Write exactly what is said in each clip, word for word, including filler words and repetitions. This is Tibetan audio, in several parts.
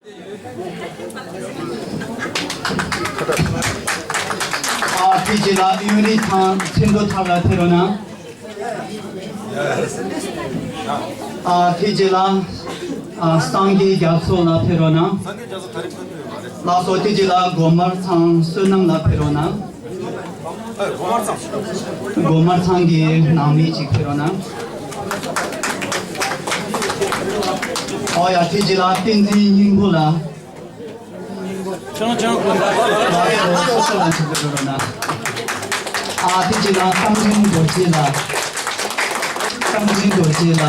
ཨ་དེ་རྗེས་ལ་གཡོན་རིས་ཐང་ཚེ་མདོ་ཐར་ལ་ཕེབས་རོགས་གནང་། ཨ་དེ་རྗེས་ལ་ཨ་སངས་རྒྱས་རྒྱ་མཚོ་ལ་ཕེབས་རོགས་གནང་། ལགས་སོ། དེ་རྗེས་ལ་སྒོ་དམར་ཚང་བསོད་ནམས་ལ་ཕེབས་རོགས་གནང་། སྒོ་དམར་ཚང་གི་ནང་མི་ཅིག་ཕེབས་རོགས་གནང་། ཨོ་ཡ། དེ་རྗེས་ལ་བསྟན་འཛིན་སྙིང་པོ་ལ། ཁྱེད་རང་ཁྱེད་རང་སྐུ་འདྲ། ལགས་སོ། སོ་སོ་ལ་ཅིག་ཕེབས་རོགས་གནང་། ཨ་དེ་རྗེས་ལ་བསྟན་འཛིན་རྡོ་རྗེ་ལ། བསྟན་འཛིན་རྡོ་རྗེ་ལ།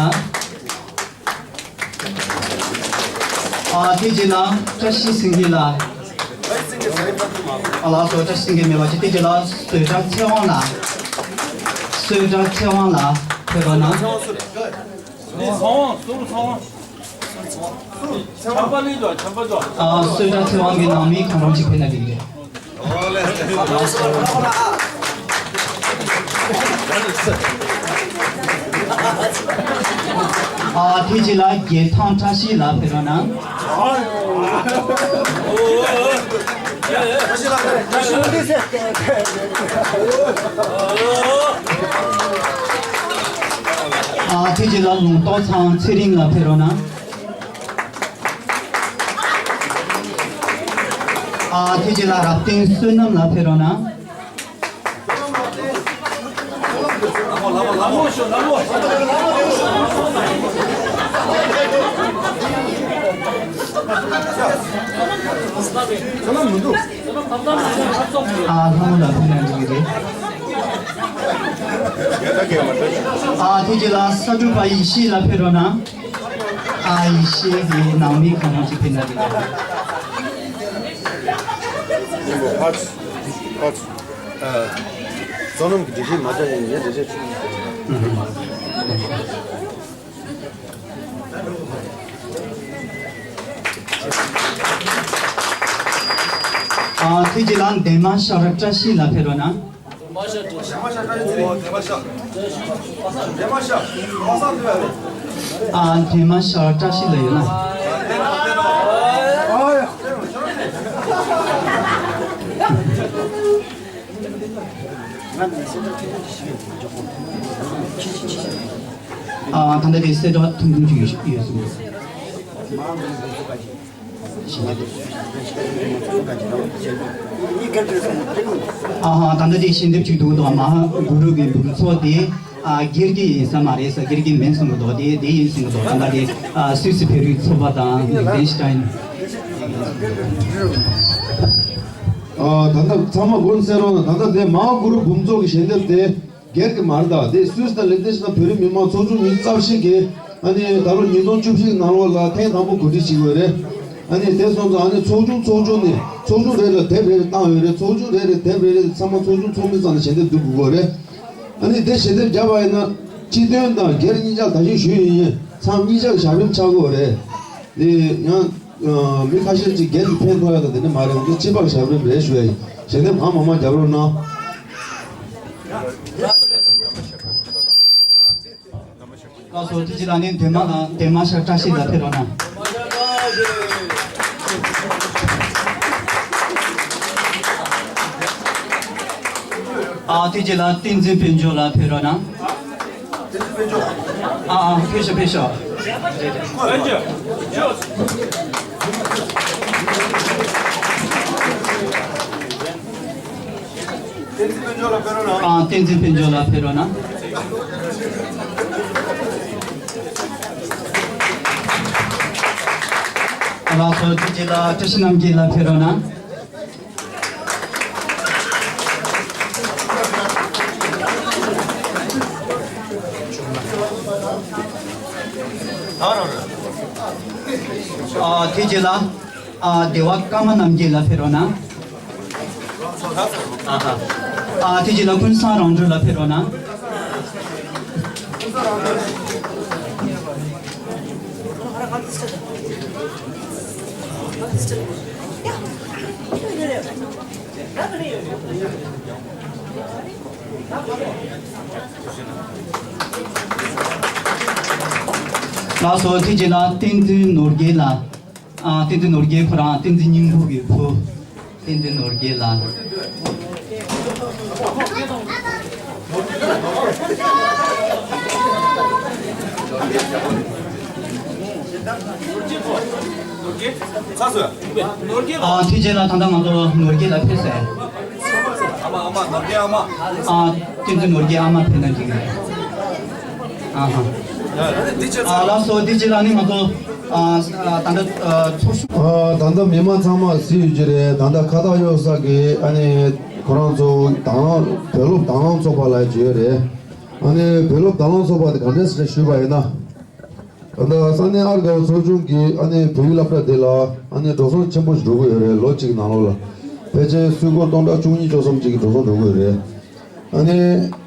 ཨ་དེ་རྗེས་ལ་བཀྲ་ཤིས་སེང་གེ་ལགས། ཨ་ལགས་སོ། བཀྲ་ཤིས་སེང་གེ་མེད་པ་ཅིག་དེ་རྗེས་ལ་བཟོད་གྲྭ་ཚེ་དབང་ལགས། བཟོད་གྲྭ་ཚེ་དབང་ལགས་ཕེབས་རོགས་གནང་། ཚེ་དབང་ཚེ་དབང་ཚེ་དབང་། ཆམ་པ་ལེན་འགྲོ། ཆམ་པ་འགྲོ། ཨ་བཟོད་གྲྭ་ཚེ་དབང་གི་ནང་མི་གང་རུང་ཅིག་ཕེབས་ན་འགྲིག་གི་རེད། ཨ་དེ་རྗེས་ལ་རྒྱལ་ཐང་བཀྲ་ཤིས་ལགས་ཕེབས་རོགས་གནང་། ཨ་དེ་རྗེས་ལ་ལུང་རྟོགས་ཚང་ཚེ་རིང་ལགས་ཕེབས་རོགས་གནང་། ཨ་དེ་རྗེས་ལ་རབ་བརྟན་བསོད་ནམས་ལགས་ཕེབས་རོགས་གནང་། ཨ་ལྷ་མོ་ལགས་ཕེབས་ན་འགྲིག་གི་རེད། ཨ་དེ་རྗེས་ལ་ས་སྒྲུབ་པ་ཡེ་ཤེས་ལགས་ཕེབས་རོགས་གནང་། ཨ་ཡེ་ཤེས་ཀྱི་ནང་མི་གང་རུང་ཅིག་ཕེབས་ན་འགྲིག་གི་རེད། ཨ་བསོད་ནམས་ཀྱི་འགྲེལ་བཤད་མ་བྱ་ཡིན་ངས་འགྲེལ་བཤད་ཆུང་། ཨ་དེ་རྗེས་ལ་འདན་མ་ཤར་བཀྲ་ཤིས་ལགས་ཕེབས་རོགས་གནང་། ཨ་འདན་མ་ཤར་བཀྲ་ཤིས་ལགས་ཡོད་ན། ཨ་ད་ལྟ་དེ་གསལ་བསྒྲགས་ཐུང་ཐུང་ཅིག་ཡོད་ཡོད་གསུངས། ཨ་ཧ། ད་ལྟ་དེ་ཞལ་འདེབས་ཅིག་འདུག་དོ། མ་ཧཱ་གུ་རུ་གི་འབུམ་ཚོགས་དེ་ཨ་སྒེར་གྱི་ཡིན་ས་མ་རེད་ས། སྒེར་གྱི་མིན་གསུང་གི་འདུག་དེ་དེ་ཡིན་གསུང་གི་འདུག་ད་ལྟ་དེ་ཨ་སུད་སི་བོད་རིགས་ཚོགས་པ་དང་ལིག་ཏེན་ཤི་ཏཱིན། ཨ་ད་ལྟ་ཚང་མ་སྒོ་ནས་གསན་རོགས་གནང་། ད་ལྟ་དེ་མ་ཧཱ་གུ་རུ་འབུམ་ཚོགས་ཀྱི་ཞལ་འདེབས་དེ། སྒེར་གྱི་མ་རེད་ད། དེ་སུད་སི་དང་ལིག་ཏེན་ཤི་ཏཱིན་བོད་རིགས་མི་མང་ཚོགས་ཆུང་ཉི་ཤུ་རྩ་བཞི་གིས་ཨ་ནི་ད་ལོ་ཉིས་སྟོང་བཅུ་བཞི་གི་ནང་ལོགས་ལ་ཐེངས་དང་པོ་གོ་སྒྲིག་བྱེད་དགོས་རེད། ཨ་ནི་དེ་སོང་ཙང་ཨ་ནི་ཚོགས་ཆུང་ཚོགས་ཆུང་ནས་ཚོགས་ཆུང་རེ་ལ་དེབ་རེ་རེ་བཏང་ཡོད་རེད། ཚོགས་ཆུང་རེ་རེ་དེབ་རེ་རེ་ཚང་མ་ཚོགས་ཆུང་ཚོགས་མི་ཚང་ནས་ཞལ་འདེབས་བསྡུ་དགོས་རེད། ཨ་ནི་དེ་ཞལ་འདེབས་བརྒྱབ་པ་ཡིན་ན་སྤྱི་དོན་དང་སྒེར་གཉིས་ཆ་ད་གཞི་ཞུས་ཡིན་ཡིན་ཚང་གཉིས་ཆ་གི་ཞབས་རིམ་ཆགས་དགོས་རེད། དེ་ཡང་། མི་ཁ་ཤས་ཅིག་སྒེར་གྱི་ཕན་ཐོགས་ཡ་དང་དེ་འདྲ་མ་རེད། འདི་སྤྱི་པའི་ཞབས་རིམ་རེད་ཞུ་ཡ་ཡིན། ཞལ་འདེབས་གང་མང་མང་རྒྱབ་རོགས་གནང་། ལགས་སོ། དེ་རྗེས་ལ་ནི་འདན་མ་ལགས། འདན་མ་ཤར་བཀྲ་ཤིས་ལགས་ཕེབས་རོགས་གནང་། ཨ་དེ་རྗེས་ལ་བསྟན་འཛིན་དཔལ་འབྱོར་ལགས་ཕེབས་རོགས་གནང་། ཨ་ཨ་ཕེབས་ཤོག་ཕེབས་ཤོག་ཨ་བསྟན་འཛིན་དཔལ་འབྱོར་ལགས་ཕེབས་རོགས་གནང་། ཨ་ལགས་སོ། དེ་རྗེས་ལ་བཀྲ་ཤིས་རྣམ་རྒྱལ་ལགས་ཕེབས་རོགས་གནང་། ཨ་དེ་རྗེས་ལ་ཨ་སྡེ་བ་ཀརྨ་རྣམ་རྒྱལ་ལགས་ཕེབས་རོགས་གནང་། ཨ་ཧ། ཨ་དེ་རྗེས་ལ་ཀུན་བཟང་རང་གྲོལ་ལགས་ཕེབས་རོགས་གནང་། ལགས་སོ། དེ་རྗེས་ལ་བསྟན་འཛིན་ནོར་རྒྱས་ལགས། ཨ། བསྟན་འཛིན་ནོར་རྒྱས་ཁོ་རང་བསྟན་འཛིན་སྙིང་པོ་གི་བུ། བསྟན་འཛིན་ནོར་རྒྱས་ལགས། ཨ། ཐུགས་རྗེ་ཆེ་ལགས། ད་ལྟ་ང་ཚོ་ནོར་རྒྱས་ལགས་ཕེབས་སོང་། ཨ་མ། ཨ་མ། ནོར་རྒྱས་ཨ་མ། ཨ། བསྟན་འཛིན་ནོར་རྒྱས་ཨ་མ་ཕེབས་ན་འགྲིག་གི་རེད། ཨ་ཧ། ཨ། ལགས་སོ། འདི་རྗེས་ལ་ནི་ང་ཚོ། ཨ། ཨ། ད་ལྟ། ཨ། ཚོགས་ཞུགས། ཨ། ད་ལྟ་མི་མང་ཚང་མ་གཟིགས་ཡོད་ཀྱི་རེད། ད་ལྟ་ཁ་བཏགས་གཡོག་ས་གི་ཨ་ནི་ཁོ་རང་ཚོ་དང་བླངས། བོད་སློབ་དང་བླངས་ཚོགས་པ་ལབ་ཀྱི་ཡོད་རེད། ཨ་ནི་བོད་སློབ་དང་བླངས་ཚོགས་པ་དེ་ག་འདྲས་རེད་ཞུས་པ་ཡིན་ན། ད་ལྟ་ས་གནས་ཨར་དགའ་བོ་ཚོགས་ཆུང་གིས་ཨ་ནི་བོད་ཡིག་སློབ་གྲྭ་དེ་ལ་ཨ་ནི་འགྲོ་སོང་ཆེན་པོ་ཞིག་འགྲོ་གི་ཡོད་རེད། ལོ་གཅིག་ནང་ལོགས་ལ་ཕལ་ཆེར་སུད་སྒོར་སྟོང་ཕྲག་བཅུ་གཉིས་བཅུ་གསུམ་ཅིག་གི་འགྲོ་སོང་འགྲོ་གི་ཡོད་རེད། ཨ་ནི་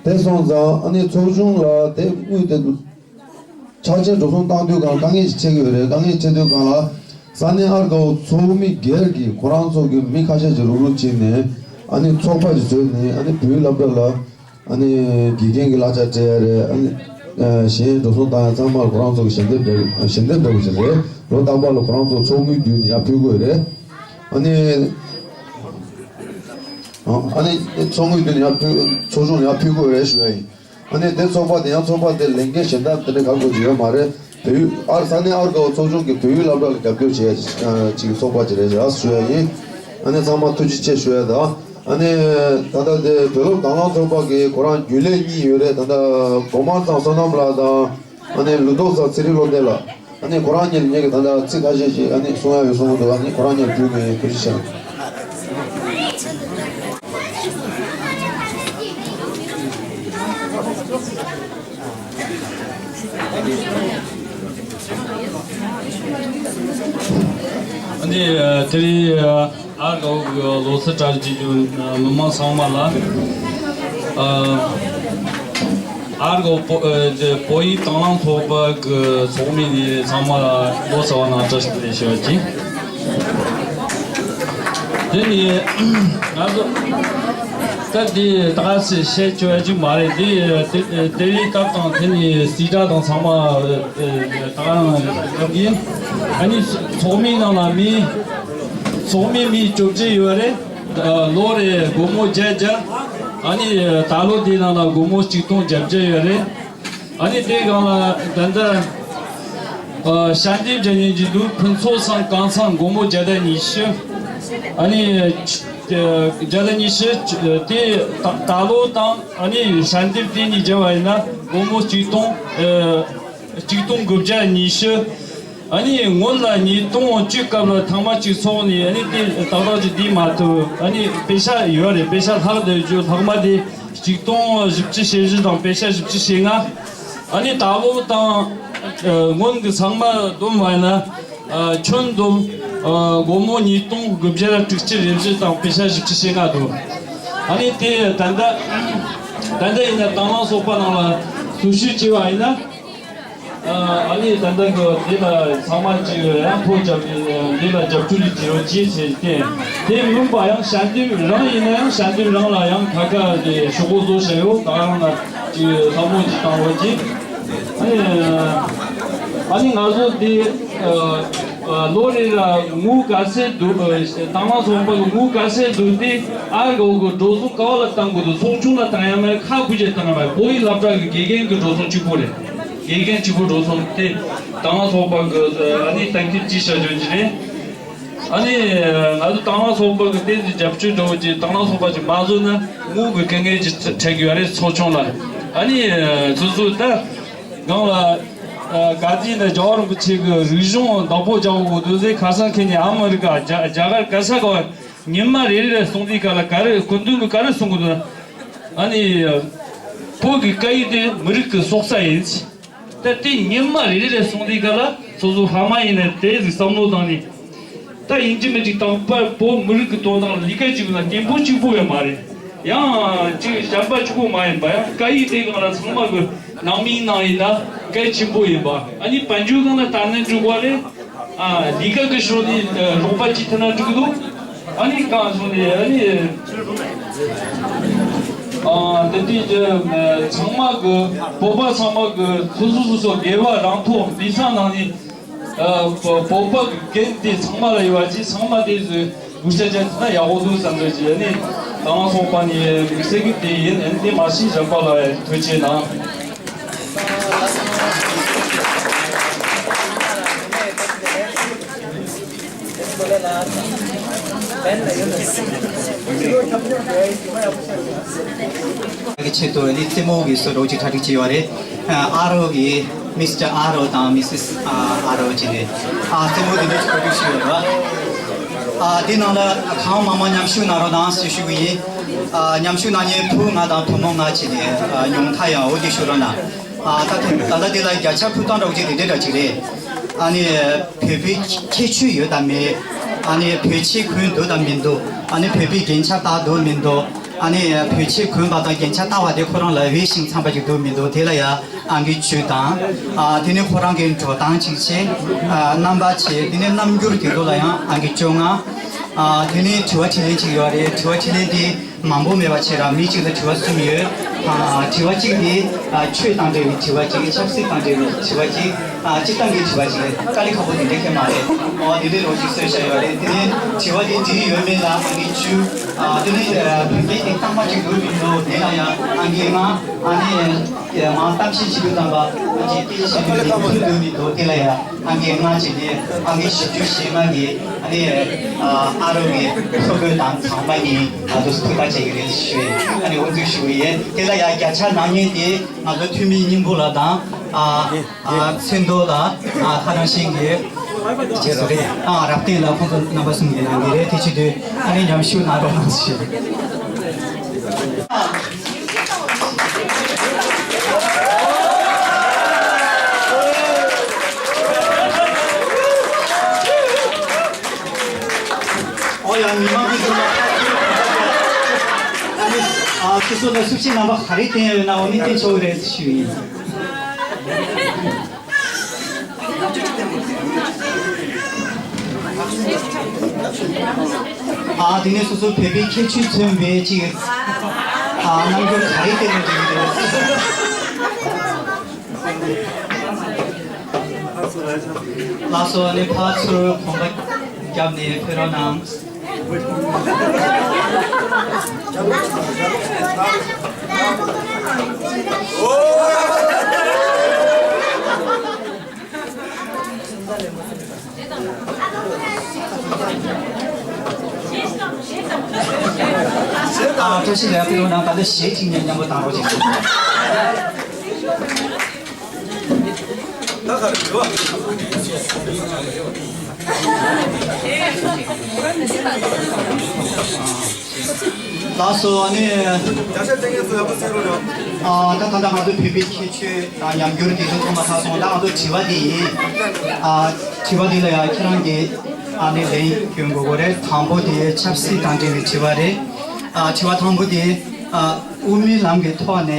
དེ་སོང་ཙང་ཨ་ནི་ཚོགས་ཆུང་ལ་དེ་དངུལ་དེ་ཆ་ཆེན་འགྲོ་སོང་བཏང་དུས་སྒང་དཀའ་ངལ་ཞིག་འཕྲད་ཀྱི་ཡོད་རེད། དཀའ་ངལ་འཕྲད་དུས་སྒང་ལ་ས་གནས་ཨར་དགའ་བོ་ཚོགས་མི་སྒེར་གྱིས་ཁོ་རང་ཚོ་གི་མི་ཁ་ཤས་ཅིག་རུག་རུག་བྱས་ནས་ཨ་ནི་ཚོགས་པ་ཞིག་བཟོས་ནས་ཨ་ནི་བོད་ཡིག་སློབ་གྲྭ་ལ་ཨ་ནི་དགེ་རྒན་གྱི་གླ་ཆ་སྤྲད་ཡ་རེད། ཨ་ནི་གཞན་འགྲོ་སོང་བཏང་ཡ་ཚང་མ་ལ་ཁོ་རང་ཚོ་གི་ཞལ་འདེབས་འདྲ། ཞལ་འདེབས་འདྲ་བོ་ཞིག་རེད། ལོ་རྟག་པར་ལ་ཁོ་རང་ཚོ་ཚོགས་དངུལ་བརྒྱུད་ནས་ཡར་ཕུལ་དགོས་རེད། ཨ་ནི་ཨ་ནི་ཚོགས་དངུལ་བརྒྱུད་ནས་ཡར་ཕུལ། ཚོགས་ཆུང་ལ་ཡར་ཕུལ་དགོས་རེད་ཞུ་ཡ་ཡིན། ཨ་ནི་དེ་ཚོགས་པ་དེ་ཡང་ཚོགས་པ་དེ་ལས་འགན་གཞན་དག་དེ་འདྲ་ག་དགོས་ཀྱི་ཡོད་མ་རེད། བོད་ཡིག་ཨར། ས་གནས་ཨར་དགའ་བོ་ཚོགས་ཆུང་གིས་བོད་ཡིག་སློབ་གྲྭ་ལ་རྒྱབ་སྐྱོར་བྱེད་ཡ་ཅིག་ཚོགས་པ་ཅིག་རེད་ཟེར་ཞུ་ཡ་ཡིན། ཨ་ནི་ཚང་མ་ཐུགས་རྗེ་ཆེ་ཞུ་ཡ་དང་། ཨ་ནི་ད་ལྟ་དེ་བོད་སློབ་དང་བླངས་ཚོགས་པ་གི་ཁོ་རང་རྒྱུན་ལས་གཉིས་ཡོད་རེད། ད་ལྟ་སྒོ་དམར་ཚང་བསོད་ནམས་ལགས་དང་། ཨ་ནི་ལུང་རྟོགས་ཚང་ཚེ་རིང་བློ་ལྡན་ལགས། ཨ་ནི་ཁོ་རང་གཉིས་ལ་ངེད་ཀྱིས་ད་ལྟ་ཚིག་ཁ་ཤས་ཤིག་ཨ་ནི་གསུང་ཡ་ཡོད་གསུང་གི་འདུག་ཨ་ནི་ཁོ་རང་གཉིས་ལ་ཕུལ་གི་ཡིན། ཐུགས་རྗེ་ཆེ། ཨ་ནི་དེ་རིང་ཨར་དགའ་བོ་གི་ལོ་གསར་གྲ་སྒྲིག་བྱེད་རྒྱུ་མི་མང་ཚང་མ་ལ། ཨ། ཨར་དགའ་བོ་བོ། ཨ། བོད་ཡིག་དང་བླངས་ཚོགས་པ་གི་ཚོགས་མི་ནས་ཚང་མ་ལ་ལོ་གསར་བ་ནང་བཀྲ་ཤིས་བདེ་ལེགས་ཞུ་བ་ཅིག་དེ་ནས་ང་ཚོ་ད་འདི་ད་ག་སེ་བཤད་ཆོག་ཡ་ཅིག་མ་རེད། འདི་དེ་དེ་རིང་སྐབས་དང་དེ་ནས་སྲིད་གྲྭ་དང་ཚང་མ་ད་ག་རང་ཡིན། ཨ་ནི་ཚོགས་མི་ནང་ལ་མི་ཚོགས་མི་མི་བཅོ་བརྒྱད་ཡོད་རེད། ལོ་རེ་སྒོར་མོ་བརྒྱད་བརྒྱ། ཨ་ནི་ད་ལོ་དེའི་ནང་ལ་སྒོར་མོ་ཆིག་སྟོང་བརྒྱད་བརྒྱ་ཡོད་རེད། ཨ་ནི་དེའི་སྒང་ལ་ད་ལྟ་ཨ་ཞལ་འདེབས་བརྒྱབ་མཁན་ཅིག་འདུག་ཕུན་ཚོགས་ཚང་གང་ཚང་སྒོར་མོ་བརྒྱ་དང་ཉི་ཤུ། ཨ་ནི་བརྒྱ་དང་ཉི་ཤུ་དེ་ད་ད་ལོ་དང་ཨ་ནི་ཞལ་འདེབས་དེ་གཉིས་བརྒྱབ་པ་ཡིན་ན་སྒོར་མོ་ཆིག་སྟོང་ཨ་ཆིག་སྟོང་དགུ་བརྒྱ་ཉི་ཤུ། ཨ་ནི་སྔོན་ལ་ཉིས་སྟོང་བཅུ་སྐབས་ལ་ཐེངས་མ་གཅིག་ཚོགས་ནས་ཨ་ནི་དེ་ཏག་ཏག་ཅིག་བསྡད་མ་ཐུབ། ཨ་ནི་པེ་ཤ་ཡོད་རེད། པེ་ཤ་ལྷག་བསྡད་རྒྱུ་ལྷག་མ་དེ་ཆིག་སྟོང་བཞི་བཅུ་ཞེ་བཞི་དང་པེ་ཤ་བཞི་བཅུ་ཞེ་ལྔ། ཨ་ནི་ད་ལོ་དང་ཨ་སྔོན་གྱི་ཚང་མ་བསྡོམས་པ་ཡིན་ན་ཨ་ཁྱོན་བསྡོམས་ཨ་སྒོར་མོ་ཉིས་སྟོང་དགུ་བརྒྱ་དྲུག་ཅུ་རེ་བཞི་དང་པེ་ཤ་བཞི་བཅུ་ཞེ་ལྔ་འདུག་ཨ་ནི་དེ་ད་ལྟ་ད་ལྟ་ཡིན་ན་དང་བླངས་ཚོགས་པ་ནང་ལ་ཟུར་ཞུགས་བྱས་པ་ཡིན་ན། ཨ་ནི་ད་ལྟ་གི་དེ་ལ་ཚང་མ་ཅིག་ཡང་ཐོ་རྒྱབ་ནས་འདི་ལ་རྒྱབ་སྐྱོར་ཅིག་བྱེད་རོགས་གྱིས་ཟེར་ཏེ། དེ་མིན་པ་ཡང་ཞལ་འདེབས་རང་ཡིན་ན་ཡང་ཞལ་འདེབས་རང་ལ་ཡང་ཁ་ཁ་དེ་ཤོག་གུ་བཟོ་བྱས་ཡོད། ད་རང་ལ་ཅིག་བསམ་བློ་ཅིག་བཏང་རོགས་གྱིས། ཨ་ནི་ཨ་ནི་ང་ཚོ་དེ་ཨ་ཨ་ལོ་རེ་ལ་དངུལ་ག་ཚད་བསྡུ། ཨ་དང་བླངས་ཚོགས་པ་གི་དངུལ་ག་ཚད་བསྡུ་སྟེ་ཨ་གོ་གི་འགྲོ་སོང་ག་བ་ལ་བཏང་དགོས་འདུག་ཚོགས་ཆུང་ལ་བཏང་ཡ་མེད། ཁག་ཁུར་གྱིས་བཏང་ཡ་མེད། བོད་ཡིག་སློབ་གྲྭ་གི་དགེ་རྒན་གྱི་འགྲོ་སོང་གཅིག་པོ་རེད། དགེ་རྒན་གཅིག་པུ་འགྲོ་སོང་དེ་དང་བླངས་ཚོགས་པ་གི་ཨ་ནི་གཏན་འཁེལ་ཅིག་བྱ་རྒྱུ་ཅིག་རེད། ཨ་ནི་ང་ཚོ་དང་བླངས་ཚོགས་པ་གི་ཏོག་ཙམ་རྒྱབ་སྐྱོར་འདྲ་བོ་ཅིག་དང་བླངས་ཚོགས་པ་ཅིག་མ་བཟོ་ན་དངུལ་གི་དཀའ་ངལ་ཅིག་འཕྲད་ཀྱི་ཡོད་རེད། ཚོགས་ཆུང་ལ་ཨ་ནི་སོ་སོ་ད་སྒང་ལ་ག་དུས་ན་རྒྱལ་བ་རིན་པོ་ཆེ་གི་རིག་གཞུང་བདག་པོ་རྒྱག་དགོས་འདུག་ཟེར། ཁ་སང་ཁེལ་ནས་ཨ་མི་རི་ཀ་རྒྱ་རྒྱ་གར་ག་ས་ག་བ་ཉི་མ་རེ་རེ་ལ་སོང་དུས་སྐབས་ལ་ག་རེ་སྐུ་མདུན་གྱིས་ག་རེ་གསུང་གི་འདུག་ཨ་ནི་བོད་ཀྱི་སྐད་ཡིག་དེ་མི་རིགས་ཀྱི་སྲོག་རྩ་ཡིན། ད་དེ་ཉི་མ་རེ་རེ་སོང་དུས་སྐབས་ལ་སོ་སོ་ཕ་མ་ཡིན་ན་དེ་ཟིག་བསམ་བློ་བཏང་ནས། ད་ཡིན་གཅིག་མིན་གཅིག་དང་པོ་བོད་མི་རིགས་ཀྱི་དོན་དག་ལ་ལས་ཀ་བྱེད་དགོས་ན་སྐད་འབོད་གཅིག་པོ་ཡང་མ་རེད། ཡང་ཅིག་གཞན་པ་གཅིག་པོ་མ་ཡིན་པ། ཡང་སྐད་ཡིག་དེ་སྒང་ལ་ཚང་མ་གི་ནང་མིའི་ནང་ཡིན་ན་གལ་ཆེན་པོ་ཡིན་པ། ཨ་ནི་དཔལ་འབྱོར་སྒང་ལ་ལྟ་ན་འགྲིག་པ་རེད། ཨ་ལས་ཀ་གི་ཕྱོགས་ནས་ཨ་རོགས་པ་ཅིག་ཐུབ་ན་འགྲིག་གི་འདུག་ཨ་ནི་གང་སོང་ནས་ཨ་ནི་ཨ་དེ་དུས་ཀྱི་ཚང་མ་གི་བོད་པ་ཚང་མ་གི་སོ་སོ་སོ་སོ་སྒེར་བ་རང་ཐོག་མི་ཚང་ནང་ནས། ཨ། བོད་པ་རྒན་དེ་ཚང་མ་ལ་ཡོད་པ་ཅིག་ཚང་མ་དེ་ཚོས་གུས་ཞབས་བྱས་ན་ཡག་པོ་འདུག་བསམ་འདོད་ཀྱི། ཨ་ནི་ད་ང་སོང་པ་ནི་དམིགས་བསལ་གྱི་དེ་ཡིན། ཨ་ནི་དེ་མ་ཤི་བཞག་པ་ལ་ཐུགས་རྗེ་གནང་། གི་ཆེད་དུ་ནི་རྩེད་མོ་གི་སྲོལ་རོགས་ཀྱི་གྲ་སྒྲིག་བྱས་ཡོད་རེད། ཨ་རོ་གི་མི་སི་ཊར་ཨ་རོ་དང་མི་སི་སི་ཨ་རོ་བྱས་ནས་ཨ་རྩེད་མོ་འདི་འདྲ་ཞིག་གོ་སྒྲིག་བྱས་ཡོད་རེད་བ། ཨ་འདི་ནང་ལ་གང་མང་མང་མཉམ་ཞུགས་གནང་རོགས་གནང་ཞེས་ཞུ་གི་ཡིན། ཨ་མཉམ་ཞུགས་གནང་མཁན་བུ་ལྔ་དང་བུ་མོ་ལྔ་བྱས་ནས་ཨ་ཉུང་མཐའ་ཡང་འོ་དེ་ཞུ་རོགས་གནང་། ཨ་ད་ཐེངས་ད་ལྟ་འདི་ལ་བརྒྱ་ཆ་ཕུལ་སྟངས་འདྲ་བོ་ཅིག་དེ་འདྲ་འདྲ་ཅིག་རེད། ཨ་ནི་བོད་པའི་ཁྱད་ཆོས་ཡོད་དམ་མེད། ཨ་ནི་བོད་ཆས་གོན་འདུག་དམ་མི་འདུག་ཨ་ནི་བོད་པའི་རྒྱན་ཆ་བཏགས་འདུག་མི་འདུག་ཨ་ནི་བོད་ཆས་གོན་པ་དང་རྒྱན་ཆ་བཏགས་པ་དེ་ཁོ་རང་ལ་འོས་ཤིང་འཚམས་པ་ཅིག་འདུག་མི་འདུག་དེ་ལ་ཡ་ཨང་ཀི་བཅུ་དང་། ཨ་དེ་ནི་ཁོ་རང་གི་འགྲོ་སྟངས་ཅིག་བྱས། ཨ་རྣམ་པ་བྱས། དེ་ནི་རྣམ་འགྱུར་དེ་ཚོ་ལ་ཡང་ཨང་ཀི་བཅོ་ལྔ། ཨ་དེ་ནི་དྲི་བ་དྲིས་ལན་ཅིག་ཡོད་རེད། དྲི་བ་དྲིས་ལན་དེ། མང་པོ་མེད་པ་བྱས་ར་མི་གཅིག་ལ་དྲི་བ་གསུམ་ཡོད། ཨ་དྲི་བ་གཅིག་དེ་ཨ་ཆོས་དང་འབྲེལ་བའི་དྲི་བ་གཅིག་ཆབ་སྲིད་དང་འབྲེལ་བའི་དྲི་བ་གཅིག་ཨ་སྤྱིར་བཏང་གི་དྲི་བ་གཅིག་དཀའ་ལས་ཁག་པོ་དེ་འདྲ་ཁྱོན་མ་རེད། འོ་དེ་འདྲའི་རོགས་ཤིག་གསོལ་བཞག་ཡོད་རེད། དེ་ནས་དྲི་བ་དེ་འགྲིག་ཡོད་མེད་ལ་ཨང་ཀི་བཅུ། ཨ་དེ་ནས་ཨ་བོད་སྐད་དེ་རྟགས་མ་གཅིག་འདུག་མི་འདུག་དེ་ལ་ཡང་ཨང་ཀི་ལྔ། ཨ་ནས་ཨ་མང་གཏམ་བཤད་བྱེད་དུས་ཙམ་པ་ཨ་ཅིག་སྐད་ཆ་བཤད་དུས་དེ་ཚོ་འདུག་མི་འདུག་དེ་ལ་ཡང་ཨང་ཀི་ལྔ་བྱས་ནས་ཨང་ཀི་བཞི་བཅུ་ཞེ་ལྔ་གི་ཨ་ནི་ཨ་ཨ་རོ་གི་ཐོ་འགོད་དང་ཚང་མ་གཉིས་ང་ཚོ་ཐུགས་ཐག་བཅད་ཀྱི་རེད་ཞུ་ཡིན། ཨ་ནི་དབུ་འཛུགས་ཞུ་གི་ཡིན། དེ་ལ་ཡང་བརྒྱ་ཆ་ནང་ཉིད་དེ་ང་ཚོ་འཐུས་མི་སྙིང་པོ་ལགས་དང་ཨ་ཨ་ཚེ་མདོ་ལགས། ཨ་ཁ་རང་ཤིང་གི་རྗེས་སུ་རེད། ཨ་རབ་བརྟན་ལགས། ཁོང་ཚོ་རྣམ་པ་གསུམ་གྱི་ནང་གི་རེད། དེ་བྱེད་དུས་ཨ་ནི་མཉམ་ཞུགས་གནང་རོགས་གནང་ཞུ། ཨོ་ཡ་མི་མང་གི་ཚོ་ལ་ཨ་ནི་ཨ་ཁྱེད་ཚོ་ལ་སུ་ཞིག་རྣམ་པ་ག་རེ་བསྟན་ཡོད་ན་འོ་ནི་བསྟན་ཆོག་གི་རེད་ཞུ་ཡིན། ཨ་དེ་ནས་སོ་སོ་བོད་པའི་ཁྱད་ཆོས་མཚོན་པའི་ཅིག་ཨ་རྣམ་འགྱུར་ག་རེ་བསྟན་ན་འགྲིག་གི་རེད། ལགས་སོ། ཨ་ནི་ཕར་ཚུར་གོམ་པ་བརྒྱབ་ནས་ཕེབས་རོགས་གནང་། ཨ་བཀྲ་ཤིས་བདེ་ལེགས། ཕེབས་རོགས་གནང་། ད་ལྟ་གཞས་གཅིག་ནས་མཉམ་པོ་བཏང་རོགས་གྱིས། ལགས་སོ། ཨ་ནི་ཨ་ད་ད་ལྟ་ང་ཚོ་བོད་པའི་ཁྱད་ཆོས་དང་ཉམས་འགྱུར་དེ་ཚོ་ཚང་མ་ཚར་སོང་། ད་ང་ཚོ་དྲི་བ་དེ་ཡིན། ཨ་དྲི་བ་དེ་ལ་ཡང་ཁྱེད་རང་གིས་ཨ་ནི་ལན་སྐྱོན་དགོས་ཀྱི་རེད། དང་པོ་དེ་ཆབ་སྲིད་དང་འབྲེལ་བའི་དྲི་བ་རེད། ཨ་དྲི་བ་དང་པོ་དེ་ཨ་དབུ་མའི་ལམ་གྱི་ཐོག་ནས་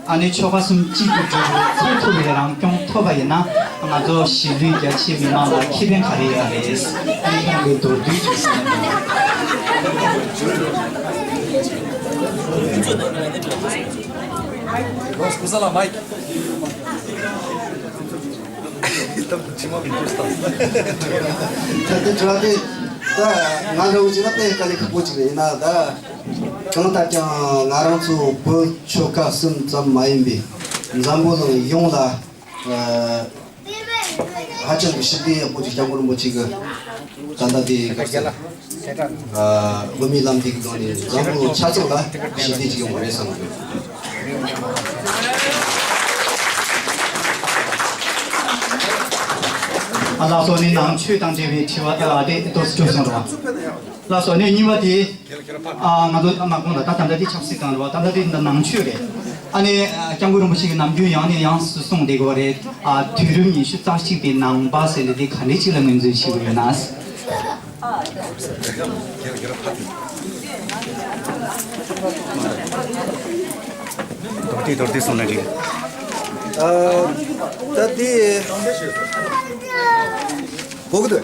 ཨ་ནི་ཆོལ་ཁ་གསུམ་གཅིག་ཏུ་སྒྲིལ་བའི་ཚད་མཐོ་བའི་རང་སྐྱོང་ཐོབ་པ་ཡིན་ན། ང་ཚོ་གཞིས་ལུས་རྒྱ་ཆེའི་མི་མང་ལ་ཁེ་ཕན་ག་རེ་ཡོད་རེད། ཨ་ནི་ཁྱེད་རང་གི་མདོར་བསྡུས་ཅིག་གསུངས་ན། ད་ལྟ་དྲི་བ་དེ་ད་ང་འདྲ་བོ་ཅིག་ལ་དཔེ་དཀའ་ལས་ཁག་པོ་ཅིག་རེད། ཡིན་ན་ད་གང་ལྟར་ཀྱང་ང་རང་ཚོ་བོད་ཆོལ་ཁ་གསུམ་ཙམ་མ་ཡིན་པའི་འཛམ་བུ་གླིང་ཡོངས་ལ་ཨ་ཧ་ཅང་གི་ཞི་བདེ་ཡག་པོ་ཅིག་སྐྱབས་མགོན་རིན་པོ་ཆེ་གི་ད་ལྟ་དེ་ག་ཚོད་ཨ་དབུ་མའི་ལམ་འདི་གི་སྒང་ནས་འཛམ་བུ་གླིང་ཆ་ཚང་ལ་ཞི་བདེ་ཅིག་ཡོང་བ་རེད་བསམ་གི་འདུག་ཨ་ལགས་སོ། ནི་ནང་ཆོས་དང་འབྲེལ་བའི་དྲི་བ་དེ་ཏོག་ཙམ་སྤྲོས་སོང་རོགས། ལགས་སོ། ནི་གཉིས་པ་དེ་ཨ་ང་ཚོ་མ་གོང་ལ་ད་ད་ལྟ་དེ་ཆབ་སྲིད་དང་རེད་བ། ད་ལྟ་དེ་ནང་ཆོས་རེད། ཨ་ནི་ཨ་སྐྱབས་མགོན་རིན་པོ་ཆེ་གི་ནམ་རྒྱུན་ཡང་ནས་ཡང་དུ་གསུངས་བསྡད་ཀྱི་ཡོད་རེད། ཨ་དུས་རབས་ཉི་ཤུ་རྩ་གཅིག་པའི་ནང་པ་ཟེར་ནས་དེ་ག་འདྲ་ཅིག་ལ་ངོས་འཛིན་བྱེད་ཀྱི་ཡོད་ན། མདོར་བསྡུས་མདོར་བསྡུས་གསུངས་ན་འགྲིག་ཨ་ད་དེ་གོ་གི་འདུག་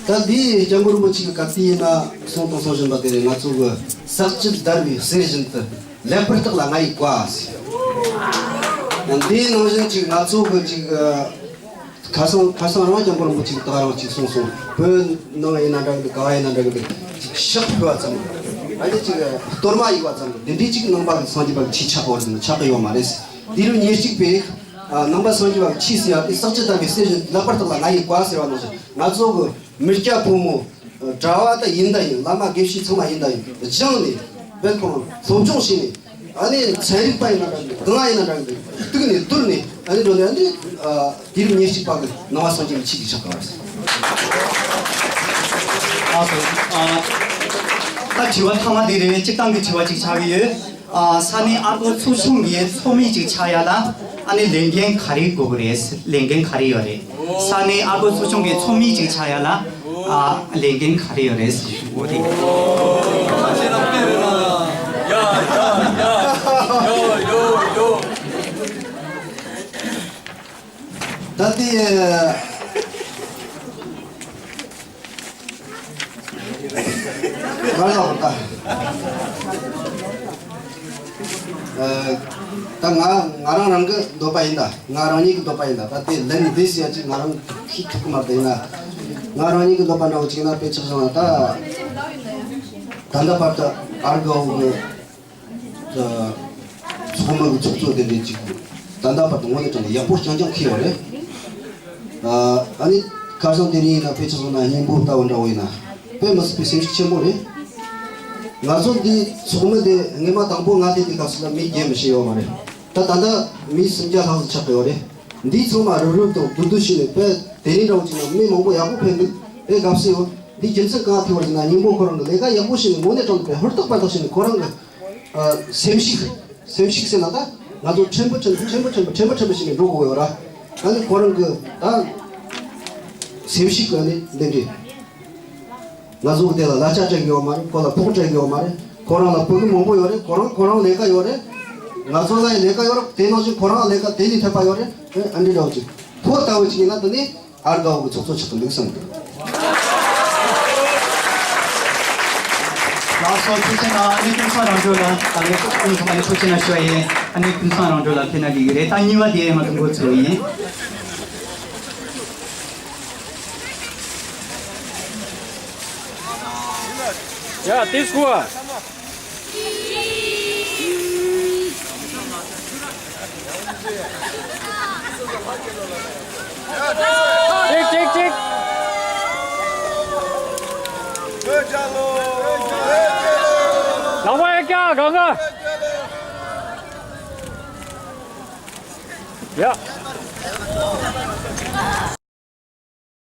ད་འདི་སྐྱབས་མགོན་རིན་པོ་ཆེ་གི་སྐབས་དེ་ཡིན་ན་གསུང་དང་གསུང་བཞིན་པ་དེ་རེད། ང་ཚོ་གི་ས་བཅུད་བརྡར་བའི་གསེར་བཞིན་དུ། ལེགས་པར་བརྟགས་ལ་ང་ཡི་བཀའ་ཟེར། འདིའི་ནང་བཞིན་ཅིག་ང་ཚོ་གི་ཅིག་ཁ་སང་ཁ་སང་རང་སྐྱབས་མགོན་རིན་པོ་ཆེ་གིས་ད་རང་ཅིག་གསུངས་སོང་། བོད་ནང་ཡིན་ན་འདྲ་གི་འདུག་ག་བ་ཡིན་ན་འདྲ་གི་འདུག་ཅིག་ཕྱག་ཕུལ་བ་ཙམ། ཨ་ནི་ཅིག་གཏོར་མ་གཡུག་པ་ཙམ་གི་འདི་འདྲའི་ཅིག་ནང་པ་གི་སངས་རྒྱས་པ་གི་ཆོས་ཆགས་པ་བར་དུ་ཆགས་གི་ཡོད་མ་རེད། དུས་རབས་ཉེར་གཅིག་པའི་ནང་པ་སངས་རྒྱས་པ་གི་ཆོས་ཟེར་ཡ་དེ་ཟག་བཅས་དམ་པའི་གསེར་བཞིན་ལེགས་པར་བརྟགས་ལ་ང་ཡི་བཀའ་ཟེར་བ་ནང་བཞིན་ང་ཚོ་གི་མི་སྐྱ་ཕོ་མོ། གྲྭ་བ་དང་ཡིན་དང་ཡིན། བླ་མ་དགེ་བཤེས་ཚང་མ་ཡིན་དང་ཡིན། སྦྱངས་ནས་བོད་ཁོང་སློབ་སྦྱོང་བྱས་ནས། ཨ་ནི་ཚན་རིག་པ་ཡིན་ན་འདྲ་འདུག་གང་ཡིན་ན་འདྲ་འདུག་གཏུགས་ནས་བསྡུར་ནས་ཨ་ནི་འགྲོ་ནས་ཨ་ནི་དུས་རབས་ཉེར་གཅིག་པ་གི་ནང་པ་སངས་རྒྱས་ཀྱི་ཆོས་ཀྱི་ཆགས་པ་རེད། ལགས་སོ། ད་དྲི་བ་ཐ་མ་དེ་རེད། སྤྱིར་བཏང་གི་དྲི་བ་ཅིག་ཆགས་ཀྱི་ཡོད། ས་གནས་ཨར་ཀོ་ཚོགས་ཆུང་གི་ཚོགས་མི་ཅིག་ཆགས་ཡ་ལ་ཨ་ནི་ལས་འགན་ག་རེ་དགོས་ཀྱི་རེད། ལས་འགན་ག་རེ་ཡོད་རེད། ས་གནས་ཨར་ཀོ་ཚོགས་ཆུང་གི་ཚོགས་མི་ཅིག་ཆགས་ཡ་ལ་ཨ་ལས་འགན་ག་རེ་ཡོད་རེད་ཞུ་དགོས་རེད། ད་དེ། ང་ལ་ད། ད་ང་ང་རང་རང་གི་འདོད་པ་ཡིན་ད། ང་རང་ཉིད་ཀྱི་འདོད་པ་ཡིན་ད། ད་དེ་ལན་འདི་ཟེར་ཡ་ཅིག་ང་རང་ཤེས་ཐུབ་ཀྱི་མ་རེད། ཡིན་ན་ང་རང་ཉིད་ཀྱི་འདོད་པ་འདྲ་བོ་ཅིག་ཡིན་ན། དཔེ་ཆ་བཞག་ན་ད་ད་ལྟ་བར་དུ་ཨར་གའོ་གི་ཚོགས་མི་གི་ཚོགས་གཙོ་དེ་འདྲའི་ཅིག་ད་ལྟ་བར་དུ་དངོས་གནས་དྲང་གནས་ཡག་པོ་རྐྱང་རྐྱང་འཁྱེར་ཡོད་རེད། ཨ་ནི་ཁ་སང་དེ་རིང་ཡིན་ན་དཔེ་ཆ་བཞག་ན་སྙིང་པོ་ལྟ་བུ་འདྲ་བོ་ཡིན་ན་དཔེ་མི་སྲིད་པའི་སེམས་ཤུགས་ཆེན་པོ་རེད། ང་ཚོ་འདི་ཚོགས་མི་དེ་སྔས་མ་དང་པོ་ང་དེ་དེ་སྐབས་སུ་ལ་མི་བརྒྱད་མི་ཤེས་ཡོད་མ་རེད། ད་ད་ལྟ་མི་སུམ་བརྒྱ་ལྷག་ཙམ་ཆགས་ཀྱི་ཡོད་རེད། འདི་ཚང་མ་རུབ་རུབ་དང་བསྡུ་བསྡུ་བྱས་ནས་དཔེ་དེ་རིང་འདྲ་བོ་ཅིག་ན་མི་མང་པོ་ཡག་པོ་ཕེབས་འདུག་དཔེ་དགའ་བསུ་ཡོད། འདི་རྒྱུ་མཚན་གང་ཐུག་པ་ཡིན་ན་སྙིང་པོ་ཁོ་རང་གི་ལས་ཀ་ཡག་པོ་བྱས་ནས་དངོས་གནས་དྲང་གནས་དཔེ་ཧུར་ཐག་པ་ཐག་བྱས་ནས་ཁོ་རང་གི་སེམས་ཤུགས་སེམས་ཤུགས་ཟེར་ན་ད་ང་ཚོ་ཕྲན་བུ་ཕྲན་བུ་ཕྲན་བུ་ཕྲན་བུ་ཕྲན་བུ་ཕྲན་བུ་བྱས་ནས་འགྲོ་དགོས་ཡོད་ར། ཨ་ནི་ཁོ་རང་གི་ད་སེམས་ཤུགས་ཨ་ནི་འདི་འདྲས། ང་ཚོ་གི་དེ་ལ་གླ་ཆ་སྤྲད་ཀྱི་ཡོད་མ་རེད། ཁོ་ལ་ཕོགས་སྤྲད་ཀྱི་ཡོད་མ་རེད། ཁོ་རང་ལ་ཕྲུ་གུ་མང་པོ་ཡོད་རེད། ཁོ་རང་ཁོ་རང་ལས་ཀ་ཡོད་རེད། ང་ཚོ་ལ་ཡང་ལས་ཀ་ཡོད་རེད། དེ་ནང་བཞིན་ཁོ་རང་ལས་ཀ་དེ་ལས་ཐོབ་པ་ཡོད་རེད། ཨ་འདྲས་འདྲ་བོ་ཅིག་ཕོ་ལྟ་བུ་ཅིག་ཡིན་ན་དེ་ནི་ཨར་དགའ་བོ་གི་ཚོགས་གཙོ་ཆགས་ཀྱི་འདུག་བསམ་གི་འདུག་ལགས་སོ། ཐུགས་རྗེ་གནང་། ཨ་ནི་ཀུན་བཟང་རང་གྲོལ་ལགས། ད་ལས་ཀུན་བཟང་ཨ་ནི་ཐུགས་རྗེ་གནང་ཞུ་བ་ཡིན། ཨ་ནི་ཀུན་བཟང་རང་གྲོལ་ལགས་ཕེབས་གནང་གི་ཡོད་རེད། ད་གཉིས་པ་དེ་ང་ཚོ་འགོ་ཚུགས་ཡིན། ཡ་དེ་སྐུ་བ། ཅིག་ཅིག་ཅིག་ལག་པ་ཡར་བཀྱག་གང་ག་ཡ།